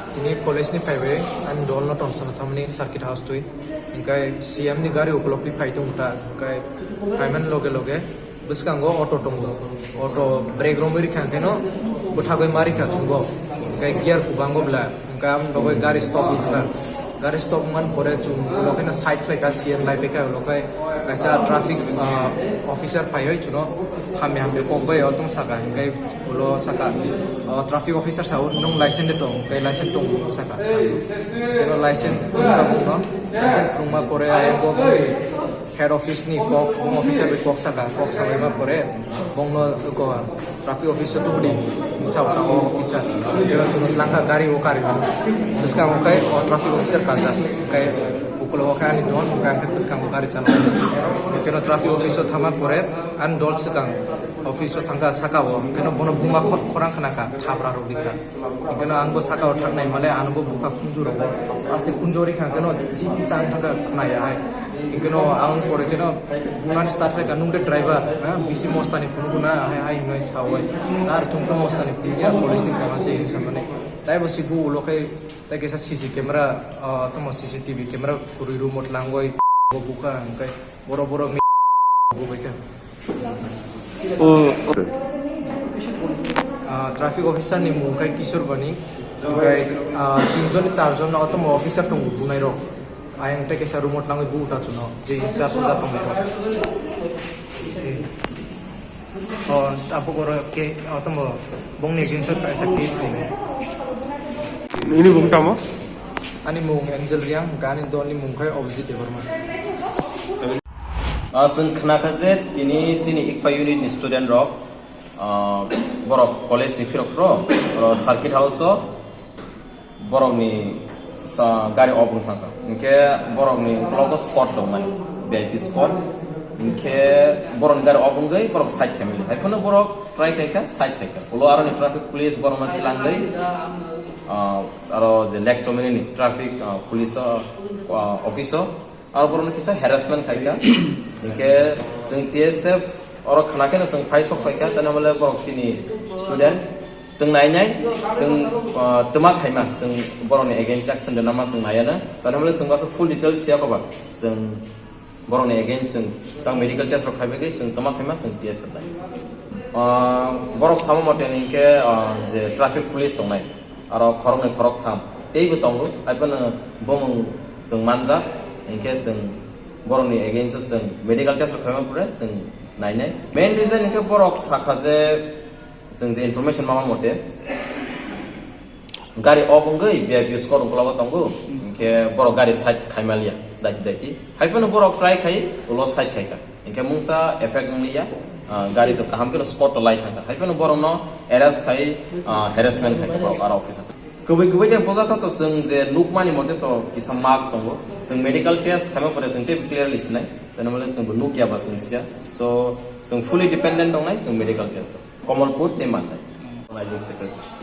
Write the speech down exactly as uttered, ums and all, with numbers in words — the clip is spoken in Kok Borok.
Tini college ni phaibai ani dol no tongsa na thangmani circuit house twi. Hingkai C M ni gari ukulok twi phai tongo ta. Hingkai phaiman loge loge bwskango auto tongo. Auto brake romwi rikha hingkhe no bwthagwi ma rikha chwngbo. Hingkai gear kubango bwla. Hingkhe ang bagwi gari stop wngkha. Gari stop wngmani pore chwng ulo khe no side khlaikha, C M lai paikha, ulo khe kaisa traffic, ah, officer phaiwi chwngno hamya hamya kok bai o tong saka, hingkhe ulo saka, o traffic officer sa o, "Nwng license de tong?" Hingkhe, "License tong," saka. Keno license phunukha bongno, license phunukma pore ayang bo bini head office ni kok, officer bai kok saka, kok sabaima pore bongno ko traffic office o tubudi sa o officer. Keno chwngno langkha gari o kari bwskango khe o traffic officer kajak, khe ukulo o khe ani don, khe ang khe bwskango gari chalai. Keno traffic office o thangma pore ani dol swkang office o thangkha saka o, keno bono buma khorang khnakha, thabra rw rikha. Hingkeno ang bo saka o thang nai male, ano bo bukha khunju rogo. Aste khunju rikha hingkeno ji kisa ang thangkha khna ya hai. Hingkeno ang pore keno bunani start khlaikha, "Nwng de driver, ha? Bisi mostani phunukgo na?" hai hai hinwi sa oi. "Sir, chwng khe mostani phunukya, college ni tama se," hinwi samani. Tai bo si bu ulo khe tai kaisa C C camera, ah, tamo C C T V camera kwrwi room o tlangwi bo bukha hingkhe boro boro mi bo bai khe. Oh, okay. Ah, traffic officer ni mung khe Kishore Bani, hingkhe, ah, tinjon ni charjon no otomo officer tongo bunai rok. Ayang tei kaisa room o tlangwi bu uta suno, je in charge o tongnai rok. Oh, abo goro ke, otomo bongni against o kaisa case rinai. Ini bung tamo? Ani mung Angel Riang, gani dol ni mung khe Abhijit Debbarma. Ah, chwng khna kha je tini chini ICFA unit ni student rok, ah, borok college ni phirok phro, oro circuit house o borok ni sa gari off wng thang kha. Hinkhe borok ni uklogo squad tong mani, V I P squad. Hinkhe borok ni gari off wngwi borok side khai mili. Haiphano borok try khai kha, side khai kha. Ulo aro ni traffic police borok no tilangwi, ah, aro je Lake Chomini ni traffic, ah, police o, ah, office o. Aro borokno kisa harassment khaikha. Hinkhe chwng T S F oro khna kheno chwng phai sok phaikha, tani hwnle borok chini student. Chwng nainai, chwng, ah, twma khaima, chwng borokni against action rwna ma chwng naiya na. Tani hwnle chwng aswk full details siya koba. Chwng borokni against chwng tang medical test rok khaibai khe chwng twma khaima chwng T S F nai. Ah, borok sama mote hinkhe, ah, je traffic police tongnai. Aro khoroknwi khoroktham teibo tongo, haiphano bumung chwng manjak, hinkhe chwng borokni against o chwng medical test rok khaima pore chwng nainai. Main reason hinkhe borok sakha je chwng je information mama mote gari off wngwi V I P squad uklogo tongo, hinkhe borok gari side khaimaliya daiti daiti, haiphano borok try khai ulo side khaikha. Hinkhe mungsa effect wngliya, ah, gari to kaham khe spot to lai thangkha. Haiphano borokno arrest khai, ah, harassment khai borok aro officer. Kubui kubui de bojakha to chwng je nukmani mote to kisa mark tongo. Chwng medical test khaima pore chwng tei clearly sinai. Tei namale chwng bo nukya ba chwng siya. So chwng fully dependent tongnai chwng medical test. Kamalpur tei Mandai. Organizing secretary.